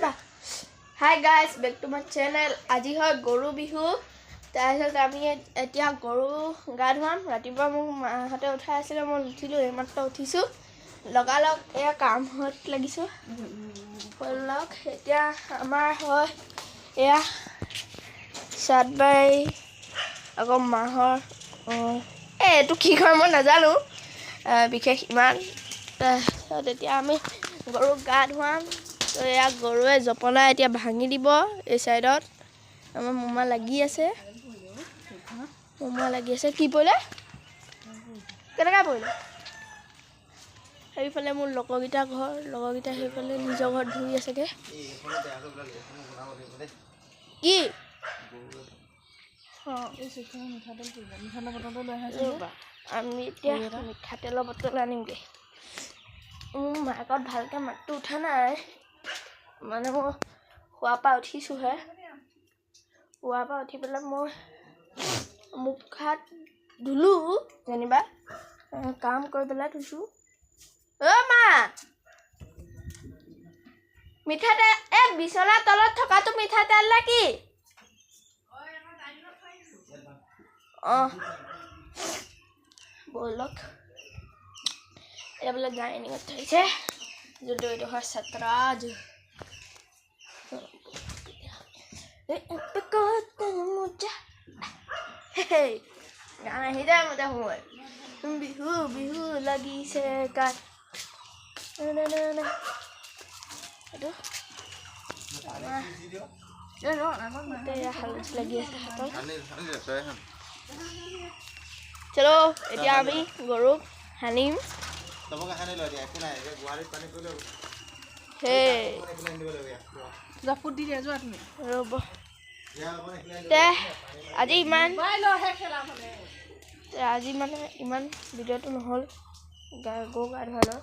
ৰ'বা। Hi guys, back to my channel. আজি হয় গৰু বিহু। তাৰপিছত আমি এতিয়া গৰু গা ধুৱাম। ৰাতিপুৱা মোক মাহঁতে উঠাই আছিলে, মই নুঠিলোঁ, এইমাত্ৰ উঠিছোঁ। লগালগ এয়া কামত লাগিছোঁ। ব'লক, এতিয়া আমাৰ হয় এয়া চাট বাই আকৌ মাহৰ এই এইটো কি কয় মই নাজানো বিশেষ ইমান। তাৰপিছত এতিয়া আমি গৰুক গা ধুৱাম। তো এয়া গৰুৱে জপনা এতিয়া ভাঙি দিব। এই চাইডত আমাৰ মোমা লাগি আছে, মোমা লাগি আছে। কি পৰিলে? কেনেকুৱা পৰিলে? সেইফালে মোৰ লগৰকেইটা ঘৰ, লগৰকেইটা সেইফালে নিজৰ ঘৰত ধুই আছেগৈ। কি অঁ, ৰ'বা, আমি এতিয়া মিঠাতেলৰ বটল আনিমগৈ। মোৰ মাইকত ভালকৈ মাতটো উঠা নাই, মানে মই শোৱাৰ পৰা উঠিছোঁহে। শোৱাৰ পৰা উঠি পেলাই মই মুখ হাত ধুলোঁ যেনিবা, কাম কৰি পেলাই ধুইছোঁ। অ' মা, মিঠাতেল এই বিচনাৰ তলত থকাটো মিঠাতেল নে কি? অঁ, ব'লক। এতিয়া বোলে ডাইনিঙত থৈছে, যোনটো এইটো হয় সতৰাজ। গান আহি যায় মোতে সময়। বিহু বিহু লাগিছে গাত। এইটো হালধি লাগি আছে হাতত। চলো, এতিয়া আমি গৰুক সানিম। ৰ'ব, আজি ইমান, আজি মানে ইমান ভিডিঅ'টো নহ'ল গৰু গা ধুৱালোঁ।